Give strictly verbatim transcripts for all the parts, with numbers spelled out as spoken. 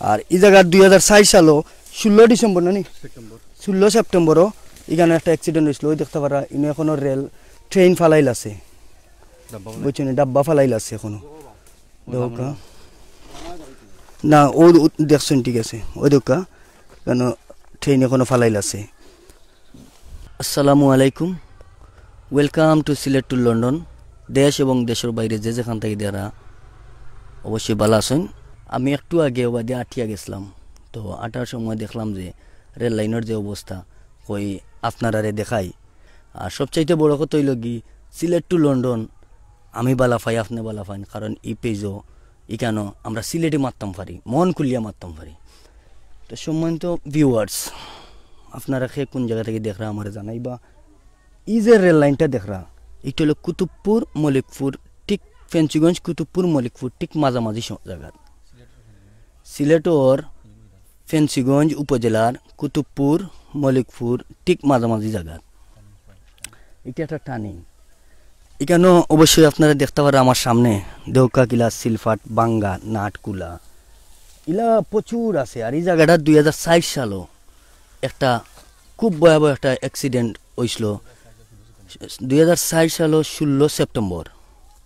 আর ই জাগাত দুই হাজার চাইর সালো ষোলো ডিসেম্বর না নি, ষোলো সেপ্টেম্বরও ইখানো একটা অ্যাক্সিডেন্ট অইছিল। ওই দেখতা পাররা, ইনো এখনো রেল, ট্রেন ফালাইল আছে, বুঝছইন নি, ডাব্বা ফালাইল আছে এখনো। দেখউক্কা না, ও, ও দেখছইন, ঠিক আছে, ওই দেখউক্কা, কেন ট্রেন এখনো ফালাইল আছে। আসসালামু আলাইকুম, welcome to Sylhet to London। দেশ এবং দেশের বাইরে যে যেখান থাকি দেখরা, অবশ্যই ভালা আছইন। আমি একটু আগে ওবাদি আটিয়া গেছলাম, তো আটার সময় দেখলাম যে রেল লাইনর যে অবস্থা, কই আপনারারে দেখাই। আর সবচাইতে বড় কথা অইলো কি, Sylhet to London আমি ভালা পাই, আপনে ভালা পাইন, কারণ ই পেজও ইখানো আমরা সিলেটি মাততাম পারি, মন খুলিয়া মাততাম পারি। তো সম্মানিত ভিউয়ার্স, আপনারা কে কোন জাগা থাকি দেখরা আমারে জানাইবা। ই যে রেল লাইনটা দেখরা, ইটা অইলো কুতুবপুর মলিকপুর, ঠিক ফেঞ্চুগঞ্জ কুতুবপুর মলিকপুর ঠিক মাঝামাঝি স-, জাগাত। সিলেটর ফেঞ্চুগঞ্জ উপজেলার কুতুবপুর মলিকপুর ঠিক মাঝামাঝি জাগাত। ইটা একটা টার্নিং। ইখানো অবশ্যই আপনারা দেখতা পাররা আমার সামনে, দেখউক্কা কিলা সিলফাট, বাঙ্গা, নাট, কুলা, ইলা প্রচুর আছে। আর ই জাগাটা দুই হাজার চাইর সালো একটা খুব ভয়াবহ একটা অ্যাক্সিডেন্ট অইছিল। দুই হাজার চাইর সালো ষোলো সেপ্টেম্বর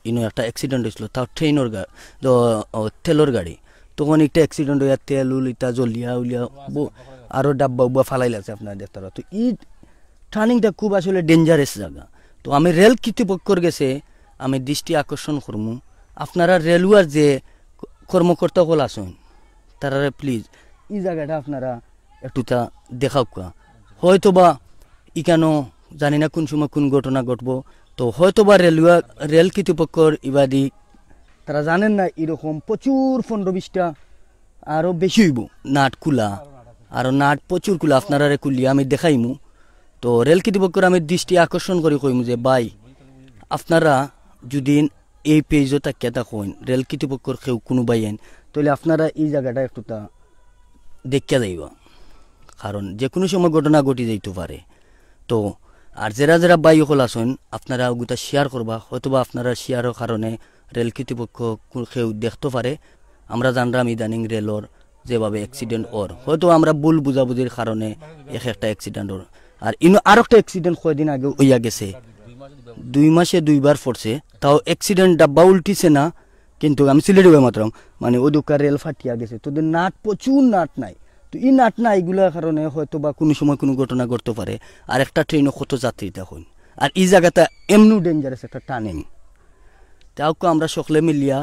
ইনো একটা অ্যাক্সিডেন্ট অইছিল, তাও ট্রেনর গা-, দ-, ও, তেলর গাড়ি। তখন একটা অ্যাক্সিডেন্ট অইয়া তেল উল ইতা জ্বলিয়া উলিয়া ব-, আরো ডাব্বা উব্বা ফালাইল আছে, আপনারা দেখতা পাররা। তো ই টার্নিংটা খুব আসলে ডেঞ্জারাস জাগা। তো আমি রেল কর্তৃপক্ষর গেছে আমি দৃষ্টি আকর্ষণ করমু, আপনারা রেলওয়ের যে ক-, কর্মকর্তা অকল আছইন, তারারে প্লিজ ই জাগাটা আপনারা একটুতা দেখাউক্কা। হয়তোবা ইখানো জানি না কোন সময় কোন ঘটনা ঘটবো, তো হয়তোবা রেলওয়ে, রেল কর্তৃপক্ষর ইবাদি তারা জানেন না, এরকম প্রচুর পনেরো বিশটা আরো বেশি অইবো নাট কুলা, আরো নাট প্রচুর কুলা, আপনারারে কুলিয়া আমি দেখাইমু। তো রেল কর্তৃপক্ষর আমি দৃষ্টি আকর্ষণ করি কইমু যে ভাই, আপনারা যদি এই পেজও থাকিয়া থাকইন, রেল কর্তৃপক্ষর কেউ কুনু ভাই আইন, তাইলে আপনারা ই জাগাটা একটুতা দেখিয়া যাইবা, কারণ যে কুনু সময় ঘটনা ঘটি যাইতো পারে। তো আর যেরা যেরা ভাই অকল আছইন, আপনারা অগুতা শেয়ার করবা, হয়তোবা আপনারা শেয়ারর কারণে রেল কর্তৃপক্ষ কু-, কেউ দেখতো পারে। আমরা জানরাম ইদানিং রেলর যেভাবে অ্যাক্সিডেন্ট অর, হয়তো আমরা ভুল বুঝাবুঝির কারণে এক একটা অ্যাক্সিডেন্ট অর। আর ইনো আরো একটা অ্যাক্সিডেন্ট কয়দিন আগে অইয়া গেছে, দুই মাসে দুইবার পড়ছে, তাও অ্যাক্সিডেন্ট ডাব্বা উল্টিছে না, কিন্তু আমি সিলেটি ভাষায় মাতরাম, মানে, ওই দোকা রেল ফাটিয়া গেছে, তো নাট, প্রচুর নাট নাই। তো ই নাট নাইগুলার কারণে হয়তো বা কুনু সময় কুনু ঘটনা ঘটতো পারে। আর একটা ট্রেনও কত যাত্রী তখন। আর ই জাগাটা এমনু ডেঞ্জারাস একটা টার্নিং। তাউক্কা আমরা সকলে মিলিয়া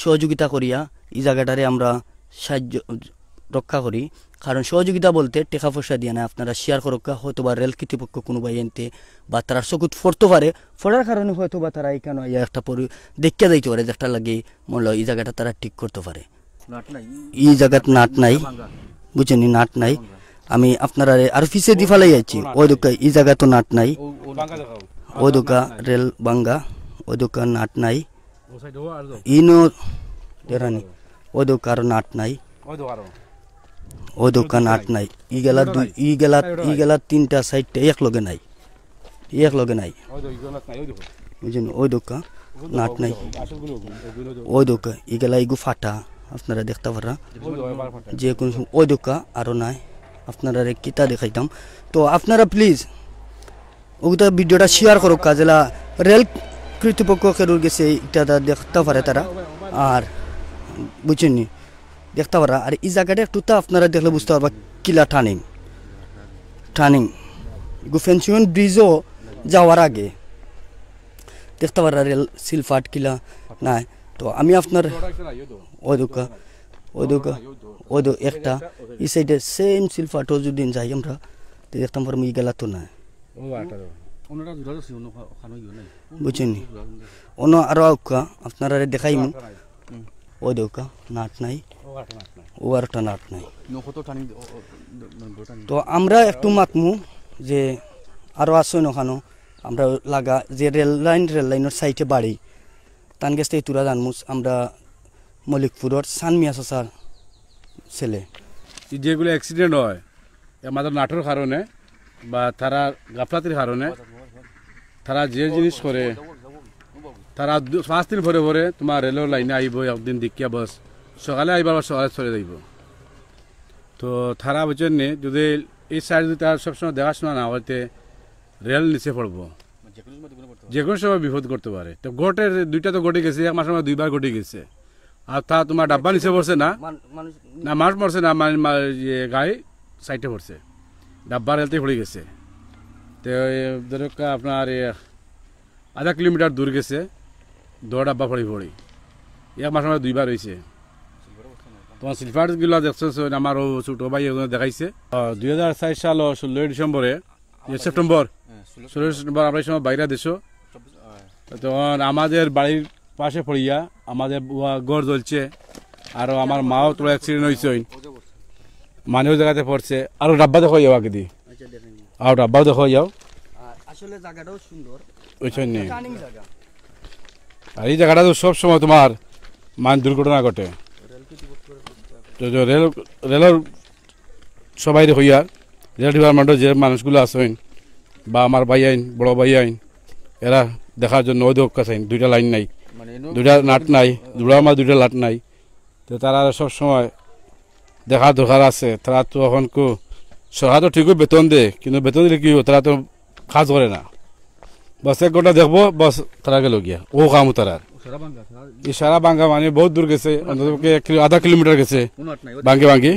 সহযোগিতা করিয়া ই জাগাটারে আমরা সাহায্য রক্ষা করি। কারণ সহযোগিতা বলতে টেকা পয়সা দিয়া না, আপনারা শেয়ার করউক্কা, হয়তো বা রেল কর্তৃপক্ষ কুনু ভাই আনতে বা তারার চকুত পড়তো পারে, পড়ার কারণে হয়তো বা তারা ইখানো আইয়া একটা পরি-, দেখিয়া যাইতো পারে, যেটা লাগি মনে হয় ই জাগাটা তারা ঠিক করতো পারে। নাট নাই। ই জাগাত নাট নাই, ভাঙ্গা। বুঝছইন নি, নাট নাই। ভাঙ্গা। আমি আপনারারে আর পিছেদি ফালাই আইছি, ওই দোকা, ই জাগাত তো নাট নাই। ও, ও ভাঙ্গা দেখাও। ওই দোকা নাট নাই। রেল ভাঙ্গা, ওই দোকা নাট নাই। ও সাইডে ও আর যাও। ইনো দেরানি, ওই দোকা আর নাট নাই। ওই দোকা আরো। ওই দোকা নাট নাই। ইগেলা দুই, ইগেলা, ইগেলা তিনটা সাইডটা এক লগে নাই। এক লগে নাই। ওই দোকা, ইগো নাট নাই, ওই দেখো। বুঝছইন নি? ওই দোকা ওই নাট নাই। আসলগুলো ওগুলো, ওগুলো দেখো। ওই দোকা, ইগেলা ইগু ফাটা, আপনারা দেখতা পাররা। ওই দোকা, এবার ফাটা। যে কুনু সময় ওই দোকা আরো নাই। আপনারারে কিতা দেখাইতাম। তো আপনারা প্লিজ ওগুতা ভিডিওটা শেয়ার করউক্কা, যেলা রেল কর্তৃপক্ষ কেরুর গেছে ইটা দেখতা পারে তারা। আর বুঝছইন নি? দেখতা পাররা। আর ই জাগাটা একটুতা আপনারা দেখলে বুঝতা পারবা কিলা টার্নিং, টার্নিং। ইগু ফেঞ্চুগঞ্জ ব্রিজও যাওয়ার আগে দেখতা পাররা রেল সিলফাট কিলা নাই। তো আমি আপনার ওই দোকা, ওই দোকা, ওই দো একটা, ই সাইডে সেম সিলফাটও যদি যাই আমরা, তো দেখতাম পারমু ইগেলা তো নাই। ও আটা দাও। অন্যটা জুড়া যাচ্ছে, অন্য খা-, খানো ইয়ে নাই। বুঝছইন নি? অন্য আরো আউক্কা, আপনারারে দেখাইমু। হুম। ওই দোকা, নাট নাই। ও আটা নাট নাই। ও আরোটা নাট নাই। নৌকো তো টানি, ও, ও, দ-, দ-, দ-, টানি। তো আমরা একটু মাতমু যে আরো আছে নখানো, আমরা লাগা যে রেল লাইন, রেল লাইনর সাইডে বাড়ি, তান গেছ থাকি তুরা জানমু, আমরা মলিকপুরর সান মিয়া চাচার ছেলে। এই যেগুলো অ্যাক্সিডেন্ট হয়, এর মাঝে নাটর কারণে বা তারা গাফলাতির কারণে তারা যে জিনিস করে, তারা দু-, পাঁচ দিন পরে পরে তোমার রেলর লাইনে আইবো, একদিন দেখিয়া বাস, সকালে আইবার বা সকালে চলে যাইবো। তো তারা বুঝছইন নি, যদি এই সাইড যদি তারা সবসময় দেখাশোনা না অইতে রেল নিচে পড়বো, যে কোনো সময় বিপদ করতে পারে। তো ঘটে, দুইটা তো ঘটে গেছে, এক মাসর মধ্যে দুইবার ঘটে গেছে। আর তা তোমার ডাব্বা নিচে পড়ছে না, না মানুষ মরছে না, মানে মা-, ইয়ে, গাড়ি সাইডে পড়ছে, ডাব্বা রেলতে পড়ে গেছে। তো এই ধরো কা-, আপনার এ, আধা কিলোমিটার দূর গেছে, দৌড় আব্বা পড়ি পড়ি। এক মাসর মধ্যে দুইবার অইছে। তোমার স্লিপারগুলা দেখছো, আমার ও ছোট ভাই একজনে দেখাইছে। আহ, দুই হাজার চার সাল ষোলোই ডিসেম্বরে, এ, সেপ্টেম্বর, ষোলোই সেপ্টেম্বর আমরা এই সময় বাইরে দেশো। তখন আমাদের বাড়ির পাশে পড়িয়া আমাদের বুয়া ঘর জ্বলছে, আরো আমার মাও তোরা অ্যাক্সিডেন্ট হইছে, মানে ওই জায়গাতে পড়ছে। আরো ডাব্বা দেখো যাও আগে দি, আচ্ছা, দেখেন। আরো ডাব্বা দেখো যাও। আর আসলে জায়গাটাও সুন্দর, ওই জন্যে। টার্নিং জায়গা। আর এই জায়গাটা তো সব সময় তোমার মান দুর্ঘটনা ঘটে। তো যে রেল, রেলর সবাই হইয়া, রেল ডিপার্টমেন্টর যে মানুষগুলো আছেন বা আমার ভাই আইন, বড় ভাই আইন, এরা দেখার জন্য ওই দোকা চাইন, দুইটা লাইন নাই, মানে, এনো দুইটা নাট নাই, দুড়া আমার দুইটা লাট নাই। তো তারা সব সময় দেখার দরকার আছে। তারা তো এখন কো-, সরকার তো ঠিকই বেতন দেয়, কিন্তু বেতন দিলে কি হবে? তারা তো কাজ করে না। বাস এক ঘন্টা দেখবো, বাস তারা গেল গিয়া, ও কাম তারার। এই সারা বাঙ্গা মানে বহুত দূর গেছে, অন্তত পক্ষে এক কিলো, আধা কিলোমিটার গেছে, ভাঙ্গি ভাঙ্গি।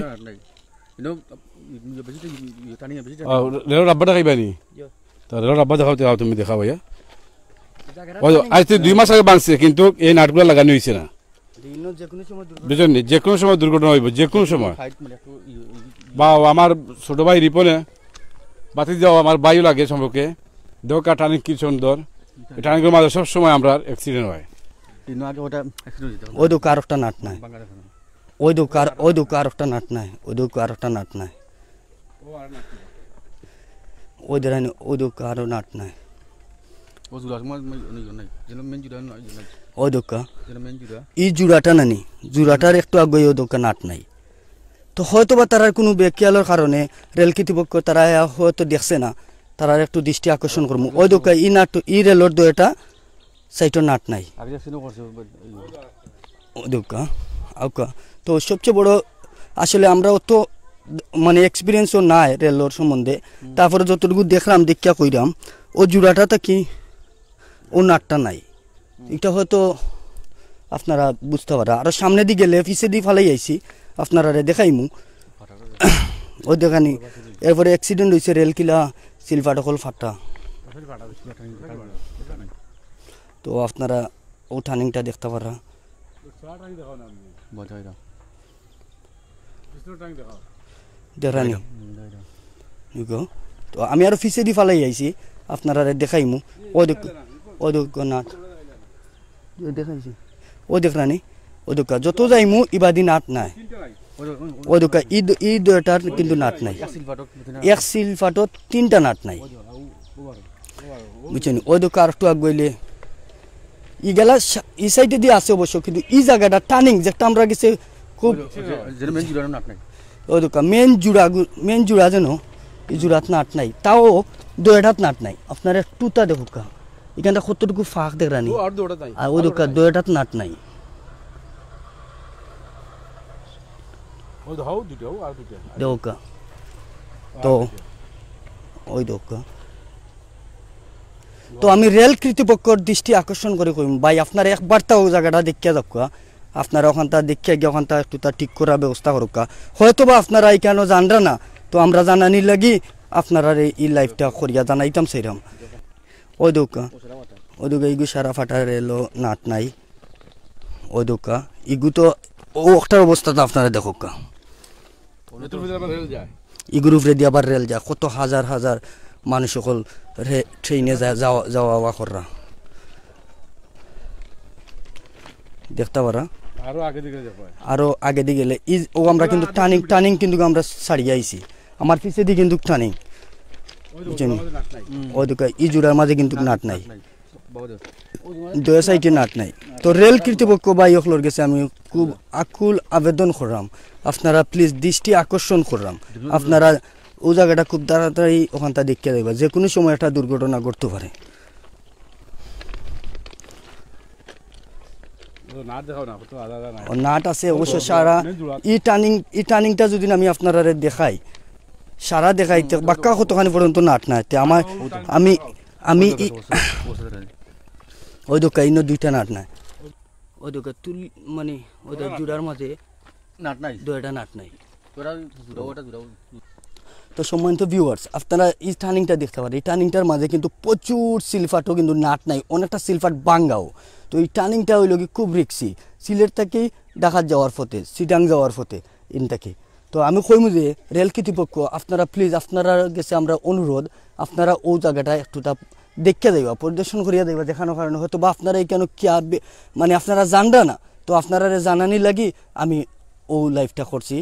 আহ, রেলর ডাব্বা দেখাইবা নি? তা রেলর ডাব্বা দেখাও, দেখাও, তুমি দেখাও ভাইয়া। ওই, আজ তো দুই মাস আগে ভাঙছে, কিন্তু এই নাটগুলো লাগানো হয়েছে না। বুঝলেন নি? যে কোনো সময় দুর্ঘটনা হইব, যে কোনো সময়। বা আমার ছোট ভাই রিপনে, বাতি যাও, আমার ভাইও লাগে সম্পর্কে, দোকা টার্নিং কি সুন্দর, এই টার্নিংগুলোর মাঝে সব সময় আমরা অ্যাক্সিডেন্ট হয়। ওই দোকা আরেকটা নাট নাই। ওই দোকার, ওই দোকার একটা নাট নাই, ওই দোকার একটা নাট নাই। ওই দেরানি, ওই দোকারও নাট নাই। ওই দোকা। ই জুড়াটা নানি, জুড়াটার একটু আগে ওই দোকান নাট নাই। তো হয়তো বা তারার কোনো বেখিয়ালর কারণে রেল কর্তৃপক্ষ তারা হয়তো দেখছে না, তারার একটু দৃষ্টি আকর্ষণ করমু। ওই দোকা, ই নাট, ই রেলর দোয়েটা সাইটও নাট নাই। আগে যে সিনো করছে, ওই, ওই, ওই দোকা, আউকা। তো সবচেয়ে বড়, আসলে আমরা অত, মানে, এক্সপিরিয়েন্সও নাই রেলর সম্বন্ধে। তারপরে যতটুকু দেখলাম, দেখিয়া কইরাম, ও জুড়াটা তা কি, ও নাটটা নাই। এটা হয়তো আপনারা বুঝতে পারা। আরো সামনেদি গেলে, পিছেদি ফালাই আইছি, আপনারারে দেখাইমু। ওই দেখানি, এরপরে অ্যাক্সিডেন্ট হইছে, রেল কিলা, সিলভার অকল ফাটা। তো আপনারা ও টার্নিংটা দেখতে পারা। দেখানি। দেখো, তো আমি আরো পিছেদি ফালাই আইছি, আপনারারে দেখাইমু। ওই দেখ, ওই দেখ নাট। ওই দেখাইছি। ওই দেখরানি, ওই দোকা। যত যাইমু, ইবাদি নাট নাই। ওই দোকা, ই দ-, ই দুইটার কিন্তু নাট নাই। এক সিলফাটত তিনটা নাট নাই। বুঝছেন? ওই দোকা আরেকটু আগুয়াইলে, ই গেলা সা-, ই সাইডেদি আছে অবশ্য, কিন্তু ই জাগাটা টার্নিং, যেটা আমরা গেছে খুব ওই যে, যেটা মেইন জুড়াটা নাট নাই। ওই দোকা মেইন জুড়া গু-, মেইন জুড়া যেন, ই জুড়াত নাট নাই। তাও দুইটাত নাট নাই। আপনারা একটুতা দেখুক্কা। ইখানটা কতটুকু ফাঁক দেখরানি? ও, আর দুইটাত নাই। আর ওই দোকা দুইটাত নাট নাই। ওই দেখাও, দুইটাও, আর দুইটা। দেখুক্কা। তো, ওই দেখুক্কা। তো আমি রেল কর্তৃপক্ষর দৃষ্টি আকর্ষণ করি কইম, ভাই, আপনারা একবার তাও জাগাটা দেখিয়া যাউক্কা, আপনারা ওখানটা দেখিয়া গিয়া ওখানটা একটুতা ঠিক করার ব্যবস্থা করুক্কা। হয়তো বা আপনারা ইখানো জানরা না, তো আমরা জানানির লাগি আপনারারে ই লাইভটা করিয়া জানাইতাম চাইরাম। ওই দেখুক্কা, ওই দেখুক্কা, ইগু সারা ফাটা রেলও নাট নাই। ওই দেখুক্কা, ইগু তো ও ওটার অবস্থা তো আপনারা দেখুক্কা। ইগুর উপরেদি আবার রেল যায়, কত হাজার হাজার মানুষ অকল রে-, ট্রেনে যা-, যাওয়া, যাওয়া আওয়া কররা। দেখতা পারা। আরো আগেদি গেলে দেখো। আরো আগেদি গেলে, ই, ও আমরা কিন্তু টার্নিং, টার্নিং কিন্তু আমরা ছাড়িয়া আইছি। আমার পিছেদি কিন্তু টার্নিং। ওই দেখো, বুঝছেন? ওই দেখো, ই জুড়ার মাঝে কিন্তু নাট নাই। দুই সাইডে নাট নাই। তো রেল কর্তৃপক্ষ ভাই অকলর গেছে আমি খুব আকুল আবেদন করলাম, আপনারা প্লিজ দৃষ্টি আকর্ষণ করলাম, আপনারা ও জাগাটা খুব তাড়াতাড়ি ওখানটা দেখিয়া যাইবা, যে কোনো সময় একটা দুর্ঘটনা ঘটতে পারে। তো নাট দেখাও না, কত আলাদা নাট। ও নাট আছে অবশ্য সারা। ই টার্নিং, ই টার্নিংটা যদি আমি আপনারারে দেখাই, সারা দেখাইতে বাক্কা কতখানি পর্যন্ত নাট নাই। তে আমার, আমি, আমি ই-, ওই দোকা ইনো দুইটা নাট নাই। ওই দোকা তুল, মানে, ওই দোকা জুড়ার মাঝে নাট নাই। দুইটা নাট নাই। জুড়াও, ওটা জুড়াও। তো সম্মানিত ভিউয়ার্স, আপনারা এই টার্নিংটা দেখতে পারেন। এই টার্নিংটার মাঝে কিন্তু প্রচুর সিলফাটও কিন্তু নাট নাই, অনেকটা সিলফাট বাঙ্গাও। তো এই টার্নিংটা হইল কি খুব রিক্সি। সিলেট থাকি ঢাকা যাওয়ার পথে, সিটাং যাওয়ার পথে ইন থাকি। তো আমি কইমু যে রেল কর্তৃপক্ষ, আপনারা প্লিজ, আপনারার গেছে আমরা অনুরোধ, আপনারা ও জায়গাটা একটুটা দেখিয়া যাইবা, পরিদর্শন করিয়া যাইবা, দেখানোর কারণে হয়তো বা আপনারা এখানে কি আর বে-, মানে আপনারা জানরা না, তো আপনারারে জানানি লাগি আমি ও লাইভটা করছি।